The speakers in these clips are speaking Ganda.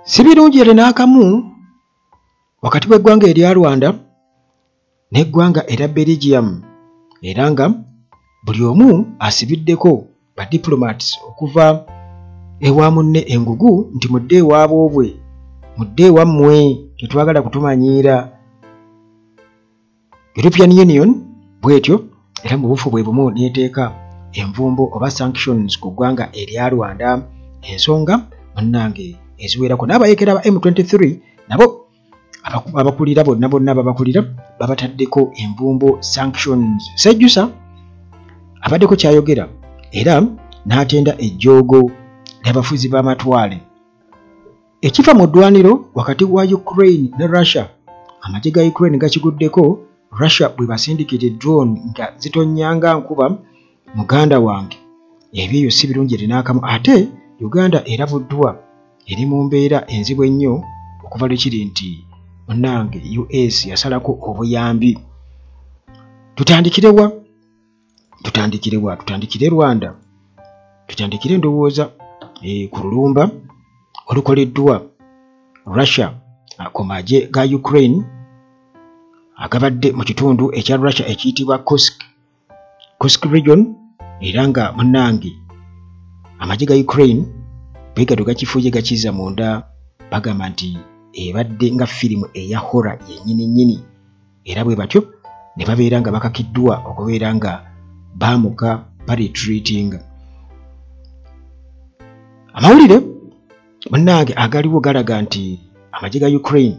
Si birungi ere n'akamu wakati w'eggwanga erya Rwanda n'eggwanga erya Belgium, era nga buli omu asibiddeko ba diplomats okuva ewa munne engugu nti mudde ewaboobwe, mudde ewammwe, tetwagala kutumanyiira. European Union bwetyo era mu bufu bwe bumu n'eteeka envumbo oba sanctions ku ggwanga erya Rwanda, ensonga munnange eziwerako. N'abayeekera ba M23 nabo abakulira bonna bonna babakulira babataddeko envumbo sanctions. Sejjusa abaddeko kyayogera era n'atenda ejjoogo ly'abafuzi b'amatwale. Ekifa mu ddwaniro wakati wa Ukraine ne Russia, amagye ga Ukraine gakiguddeko Russia bwe basindikira drone nga zitonnyanga nkuba. Muganda wange, ebyo si birungi eri n'akamu. Ate Uganda erabuddwa eri mu mbeera enzibu ennyo okuva lwe kiri nti munnange US yasalako obuyambi. Tutandikirewa? Tutandikirewa? Tutandikire Rwanda, tutandikire ndowooza ku lulumba olukoleddwa Russia ku magye ga Ukraine agabadde mu kitundu ekya Russia ekiyitibwa Kursk region, era nga munnange amagye ga Ukraine bwe gakifuye gakiza munda, bagamba nti ebadde nga firimu eya horror yennyini nnyini, era bwe batyo ne babeera nga bakakiddwa okubeera nga baamuka baretreatinga. Amawulire munnange agaliwo galaga nti amagye ga Ukraine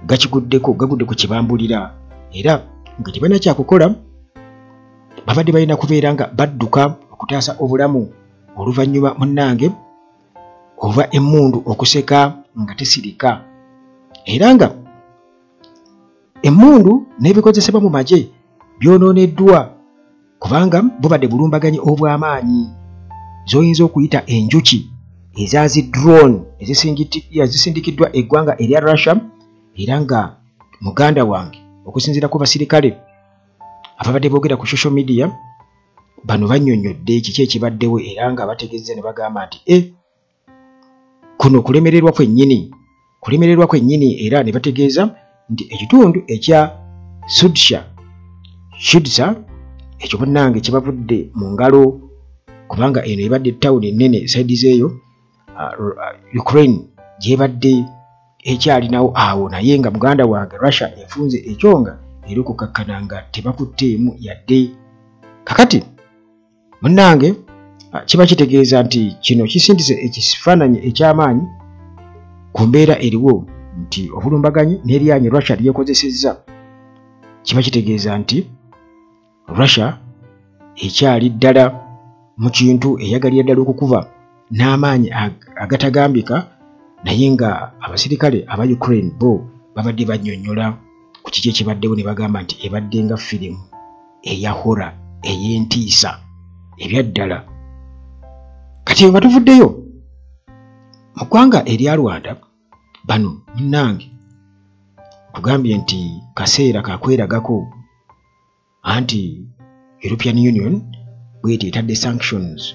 gakiguddeko, gagudde ku kibambulira, era nga tebalina kyakukola, babadde balina kubeera nga badduka okutaasa obulamu oluvannyuma munnange ova emmundu okuseka nga tesirika, era nga emmundu n'ebikozesebwa mu magye byonooneddwa kubanga bubadde bulumbaganyi obw'amaanyi z'oyinza okuyita enjuki ezazi drone ezisindikiddwa eggwanga erya Russia. Era nga muganda wange okusinziira ku basirikale ababadde boogera ku social media, bano bannyonnyodde kiki ekibaddewo, era nga bategeezezza ne bagamba nti kuno kulemererwa kwennyini, era ne bategeeza nti ekitundu ekya Sudsha ekyo munnange kibavudde mu ngalo, kubanga eno ebadde tawuni ennene saidi zeeyo Ukraine gyebadde ekyalinawo awo, naye nga muganda wange Russia efunze ekyonga eri okukakkana nga tebakutteemu yadde. Kakati munnange kiba kitegeeza nti kino kisindise ekifaananyi eky'amaanyi ku mbeera eriwo nti obulumbaganyi n'eryanyi Russia lyekozesezza, kiba kitegeeza nti Russia ekyali ddala mu kintu eyagalira ddala okukuba n'amaanyi agatagambika, naye nga abasirikale aba Ukraine bo babadde bannyonnyola ku kiki ekibaddewo ne bagamba nti ebadde nga firimu eya horror ey'entiisa ebyaddala. Kati nga tuvuddeyo mu ggwanga erya Rwanda, bano munnange tugambye nti kaseera kakweragako, anti European Union bw'etyo etadde sanctions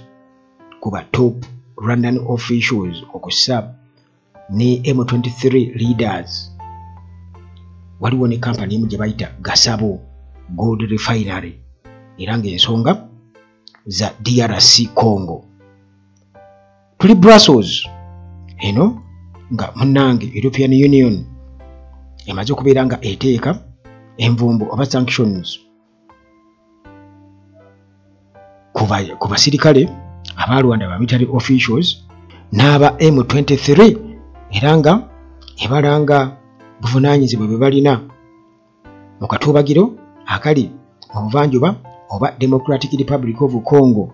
ku ba top Rwandan officials okussa ne M23 leaders. Waliwo ne kampani emu gye bayita Gasabo Gold Refinery, era ng'ensonga za DRC Congo. Tuli Brussels eno nga munnange European Union emaze okubeera nga eteeka envumbo oba sanctions ku basirikale aba Rwanda ba military officials n'aba M23, era nga ebalanga buvunaanyizibwa bwe balina mu katuubagiro akali mu buvanjuba oba Democratic Republic of Congo.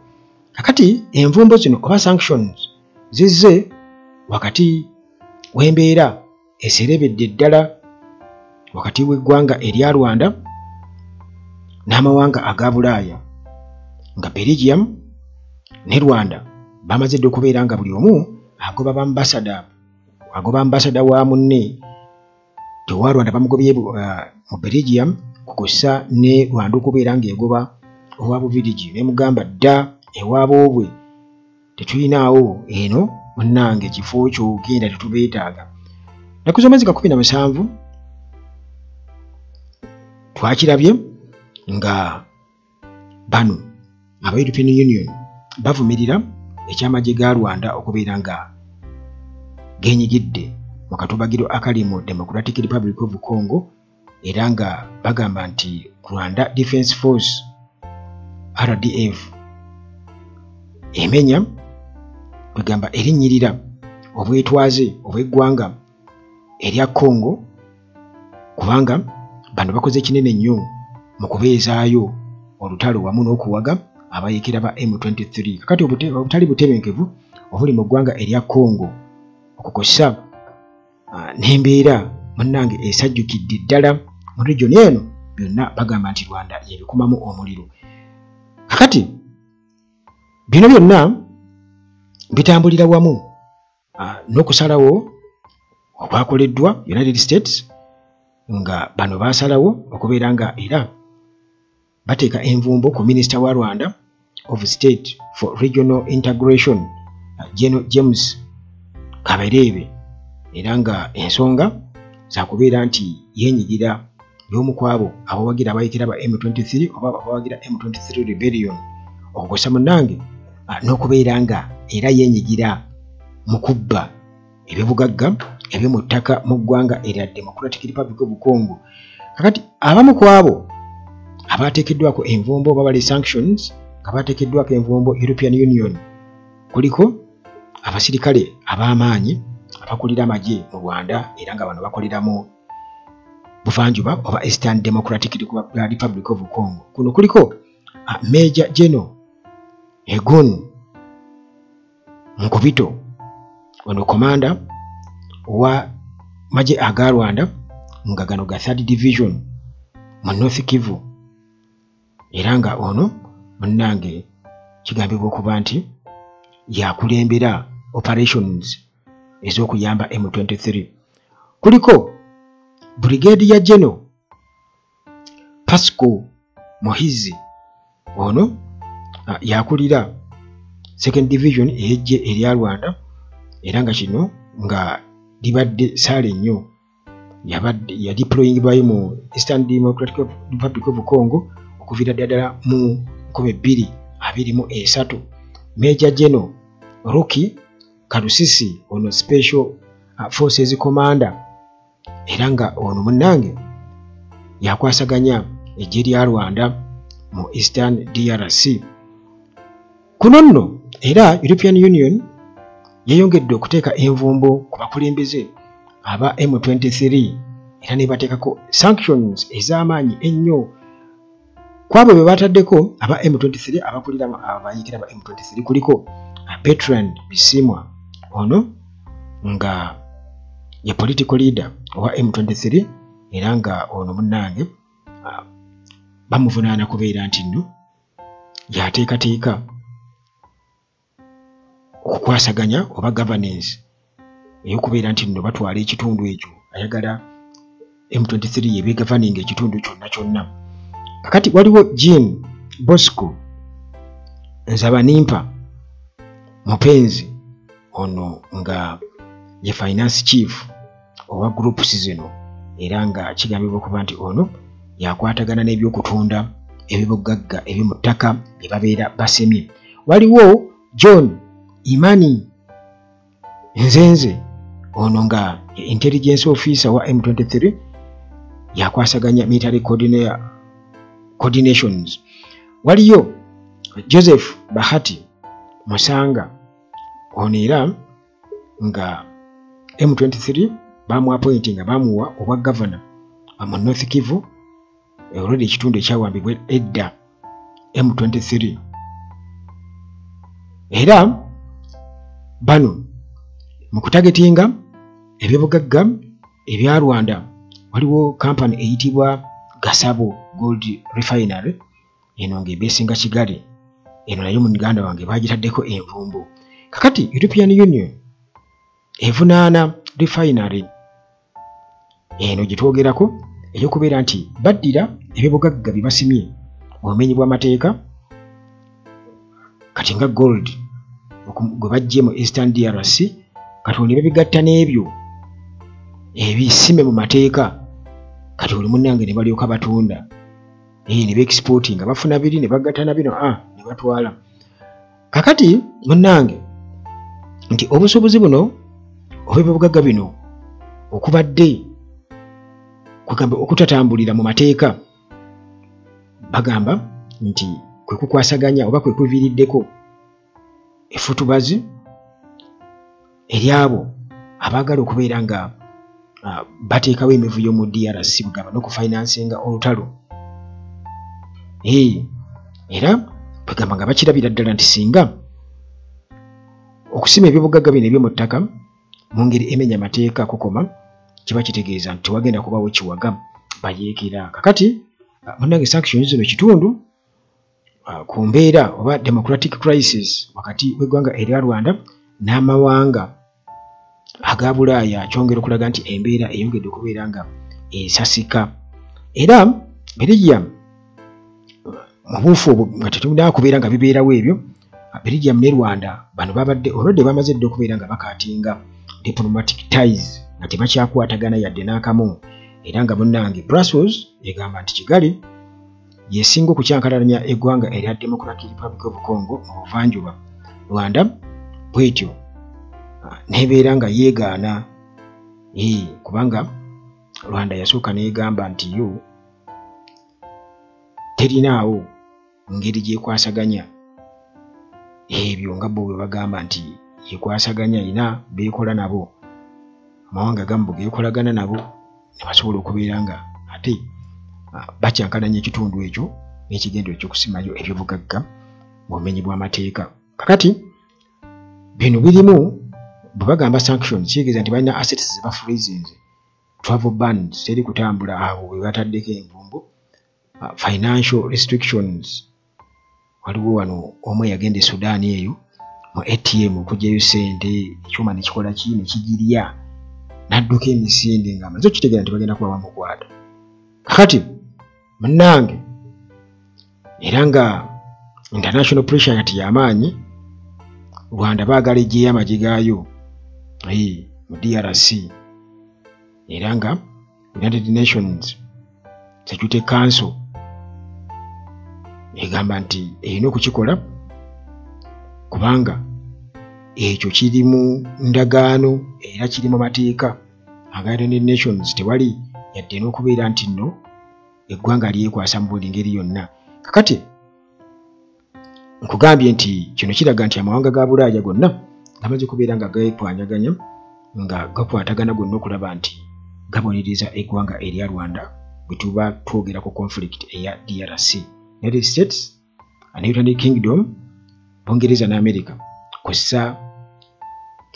Kakati envumbo zino oba sanctions zizze wakati w'embeera eserebedde ddala wakati w'eggwanga erya Rwanda n'amawanga aga Bulaaya, nga Belgium ne Rwanda bamaze dda okubeera nga buli omu agoba ambasada wa munne. Tewa Rwanda bamugobye mu Belgium kukussa ne Rwanda okubeera ng'egoba owa Bubiligi nemugamba dda ewaboobwe tetuyinaawo eno Munnange kifo kyo genda, tetubeetaaga. Nnaku z'omwezi ga 17 twakirabye nga bano aba European Union bavumirira ekyamagye ga Rwanda okubeera nga genyigidde mu katubagiro akali mu Democratic Republic of Congo, era nga bagamba nti Rwanda Defence Force RDF emenya, kwegamba erinnyirira obwetwaze obw'eggwanga erya Congo, kubanga bano bakoze kinene nnyo mu kubeezaayo olutalo wamu n'okuwaga abayeekera ba M23. Kakati obutali butebenkevu obuli mu ggwanga erya Congo okukosa n'embeera munnange esajjukidde ddala mu region eno, byonna bagamba nti Rwanda yebikumamu omuliro. Kakati bino byonna bitambulira wamu n'okusalawo okwakoleddwa United States, nga bano baasalawo okubeera nga era bateeka envumbo ku minisita wa Rwanda of State for Regional Integration, General James Kabarebe, era nga ensonga zakubeera nti yenyigira y'omu ku abo abawagira abayekera ba M23 oba abawagira M23 rebellion, okukosa munnange n'okubeera nga era yenyigira mu kubba ebyobugagga eby'omu ttaka mu ggwanga erya Democratic Republic of Congo. Kakati abamu ku abo abateekeddwako envumbo oba bali sanctions nga bateekeddwako envumbo European Union kuliko abasirikale ab'amaanyi abakulira amagye mu Rwanda, era nga bano bakolera mu buvanjuba oba Eastern Democratic Republic of Congo. Kuno kuliko Major General Egon Nkubito, ono komanda wa magye aga Rwanda nga gano ga 3rd Division mu North Kivu, era nga ono munnange kigambibwa okuba nti yakulembera operations ez'okuyamba M23. Kuliko Brigadier General Pasco Muhizi, ono yakulira 2nd Division ey'eggye erya Rwanda, era nga kino nga libadde saale nnyo yadeployingibwayo mu Eastern Democratic Republic of Congo okuviira ddala mu 2023. Major General Roki Karusisi, ono Special Forces Commander, era nga ono munnange yakwasaganya eggye lya Rwanda mu Eastern DRC. Kuno nno era European Union yeyongedde okuteeka envumbo ku bakulembeze aba M23, era ne bateekako sanctions ez'amaanyi ennyo kwabo be bataddeko aba M23 abakulira abayiikira ba M23. Kuliko Bertrand Bisimwa, ono nga ye political leader owa M23, era nga ono munnange bamuvunaana kubeera nti nno yateekateeka okukwasaganya oba governance ey'okubeera nti nno batwala ekitundu ekyo, ayagala M23 yebegoverninga ekitundu kyonna kyonna. Kakati waliwo Jean Bosco Nzabanimpa Mupenzi, ono nga ye finance chief owa groups zino, era nga kigambibwa okuba nti ono yakwatagana n'ebyokutunda ebyobugagga eby'omu ttaka bye babeera basemye. Waliwo John Imani Nzenze, ono nga intelligence officer wa M23, yakwasaganya military coordinations. Waliyo Joseph Bahati Musanga, ono era nga M23 bamuappointing nga bamuwa obwa governor mu North Kivu, already ekitundu ekyawambibwa edda M23. Era bano mu kutagetinga ebyobugagga ebya Rwanda waliwo kampani eyitibwa Gasabo Gold Refinery, eno ng'ebeesinga Kigali, eno nayo muganda wange bagitaddeko envumbo. Kakati European Union evunaana refinery eno gye twogerako ey'okubeera nti baddira ebyobugagga bye basimye obumenyi bw'amateeka, kati nga gold gwe baggye mu Eastern DRC. Kati olwo ne babigatta n'ebyo ebisime mu mateeka, kati olwo munnange ne balyoka batunda, ne beexportinga, bafuna biri ne bagatta na bino ne batwala. Kakati munnange nti obusuubuzi buno oba ebyobugagga bino okubadde kugamba okutatambulira mu mateeka, bagamba nti kwe kukwasaganya oba kwe kuviiriddeko effutubazi eri abo abaagala okubeera nga bateekawo emivuyo mu DRC, bugamba n'okufinansinga olutalo. Era bagamba nga bakirabira ddala nti singa okusima ebyobugagga bino eby'omu ttaka mu ngeri emenya amateeka kukoma, kiba kitegeeza nti tewagenda kubawo kiwaga bayeekera. Kakati munnange sanctions zino kitundu ku mbeera oba democratic crisis wakati w'eggwanga erya Rwanda n'amawanga aga Bulaaya, kyongera okulaga nti embeera eyongedde okubeera nga esasika. Era Belgium mu buufu obwo nga tetunaa kubeera nga bibeerawo ebyo, Belgium ne Rwanda bano babadde olwedde bamaze dda okubeera nga bakaatinga diplomatic ties, nga tebakyakwatagana yadde n'akamu. Era nga munnange Brussels egamba nti Kigali yesinga okukyankalanya eggwanga erya Democratic Republic of Congo mu buvanjuba. Rwanda bwetyo nebeera nga yeegaana, kubanga Rwanda yasooka neegamba nti yo terinaawo ngeri gyekwasaganya ebyo nga bo bwe bagamba nti yekwasaganya, ina beekola nabo, amawanga agamu geekolagana nabo ne basobola okubeera nga ate bakyankalanya ekitundu ekyo n'ekigendo ekyokusimayo ebyobugagga mu bumenyi bw'amateeka. Kakati bino birimu bwe bagamba sanctions kitegeeza nti balina assets ze bafreezinze, travel bans, teri kutambula, abo bwe bataddeko envumbo, financial restrictions. Waliwo wano omu eyagenda e Sudan eyo mu ATM okuggyayo ssente, ekyuma ne kikola ki ne kigirya, n'adduka emisinde ng'amaze okitegeera nti bagenda kuba bamukwata. Kakati munnange era nga international pressure kati y'amaanyi, Rwanda baagala eggyeyo amagye gaayo mu DRC, era nga United Nations Security Council egamba nti erina okukikola kubanga ekyo kiri mu ndagaano era kiri mu mateeka aga United Nations, tewali yadde n'okubeera nti nno eggwanga lyekwasa mu buli ngeri yonna. Kakati nkugambye nti kino kiraga nti amawanga ga Bulaaya gonna gamaze okubeera nga geekwanyaganya nga gakwatagana gonna okulaba nti gabonereza eggwanga erya Rwanda bwe tuba twogera ku conflict eya DRC. United States and United Kingdom, Bungereza ne America kw'ossa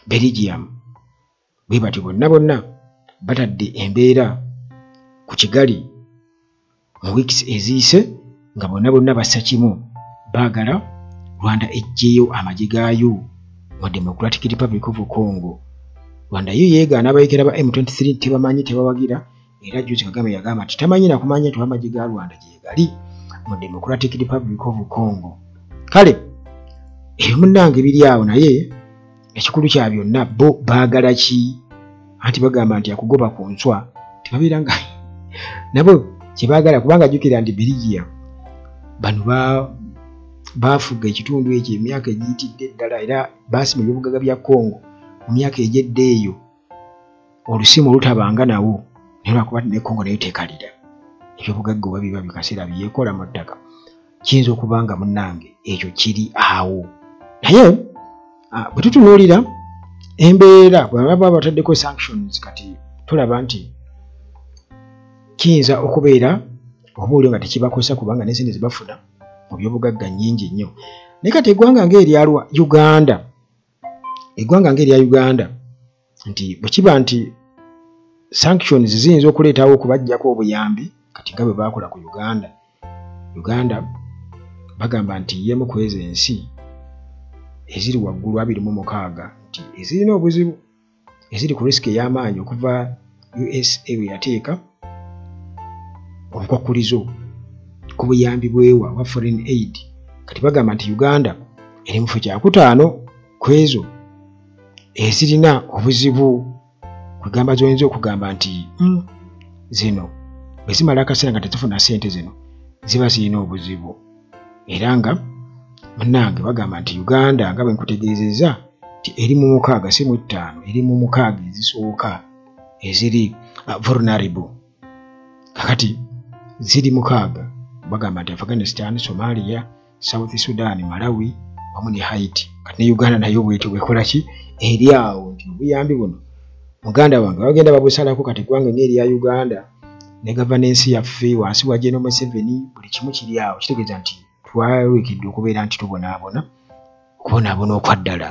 Belgium, bwe batyo bonna bonna batadde embeera ku Kigali mu weeks eziyise nga bonna bonna bassa kimu, baagala Rwanda eggyeyo amagye gaayo mu Democratic Republic of Congo. Rwanda yo yeegaana abayekera ba M23 tebamanyi, tebawagira. Era juzi Kagame yagamba nti tamanyi na kumanya nti amagye ga Rwanda gye gali mu Democratic Republic of Congo. Kale ebyo munnange biri awo, naye ekikulu kya byonna bo baagala ki? Anti bagamba nti akugoba ku nswa tebabeera nga nabo kye baagala, kubanga jjukira nti Belgium bano baafuga ekitundu ekyo emyaka egiyitidde ddala, era baasima ebyobugagga bya Congo mu myaka egy'edda eyo, olusimu olutabanga nawo, naye lwakuba ne Congo nayo tekalira ebyobugagga oba biba bikaseera byekola mu ttaka, kiyinza okuba nga munnange ekyo kiri awo. Naye bwe tutunuulira embeera bwe baba bataddeko sanctions, kati tulaba nti kiyinza okubeera oba olio nga tekibakosa, kubanga n'ensente ze bafuna mu byobugagga nnyingi nnyo. Naye kati eggwanga ng'erya Uganda, eggwanga ng'erya Uganda nti bwe kiba nti sanctions ziyinza okuleetawo okubaggyako obuyambi, kati nga bwe baakola ku Uganda. Uganda bagamba nti y'emu ku ezo ensi eziri waggulu 26 nti ezirina obuzibu, eziri ku risk ey'amaanyi okuva USA we yateeka obukwakkulizo ku buyambi bwewa oba foreign aid. Kati bagamba nti Uganda eri mu kifo kyakutaano. Kwezo ezirina obuzibu, kwegamba zoyinza okugamba nti zino bwe zimala akaseera nga tezifuna ssente, zino ziba zirina obuzibu. Era nga munnange bagamba nti Uganda, nga bwe nkutegeezezza nti eri mu 6, si mu 5, eri mu 6 ezisooka eziri vulnerable. Kakati ziri 6, bagamba nti Afghanistan, Somalia, South Sudan, Malawi wamu ne Haiti. Kati ne Uganda nayo bwetyo bwekola ki, eri awo nti obuyambi buno, muganda wange, bagenda babusalako. Kati eggwanga ng'erya Uganda ne governance yaffe wansi wa General Museveni, buli kimu kiri awo, kitegeeza nti twaweekeddwa okubeera nti tubonaabona okubonaabona okwaddala.